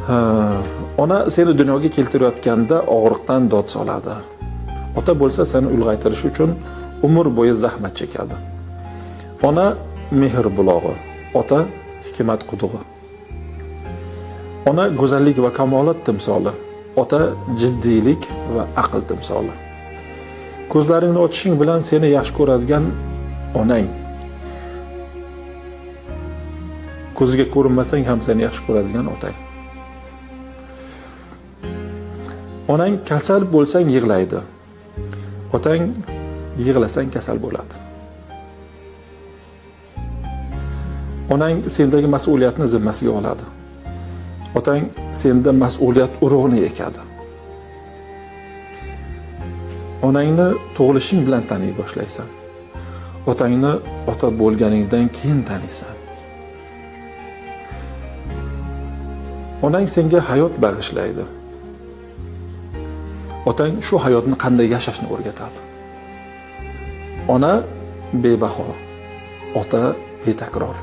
Ona seni dunyoga keltirayotganda og'riqdan dod soladi. Ota bo'lsa seni ulg'aytirish uchun umr bo'yi zahmat chekadi. Ona mehr bulog'i, ota hikmat qudug'i. Ona go'zallik va kamolat timsoli, ota jiddiylik va aql timsoli. Ko'zlaringni ochishing bilan seni yaxshi ko'radigan onang. Ko'ziga ko'rinmasang ham seni yaxshi ko'radigan otang. Onang kasal bo'lsang yig'laydi. Otang yig'lasang kasal bo'ladi. Onang sendagi mas'uliyatni zimmasiga oladi. Otang senda mas'uliyat urug'ini ekadi. Onangni tug'ilishing bilan taniy boshlaysan. Otangni ota bo'lganingdan keyin taniysan. Onang senga hayot bag'ishlaydi. Otang shu hayotni qanday yashashni o'rgatadi. Ona bebaho, ota betakror.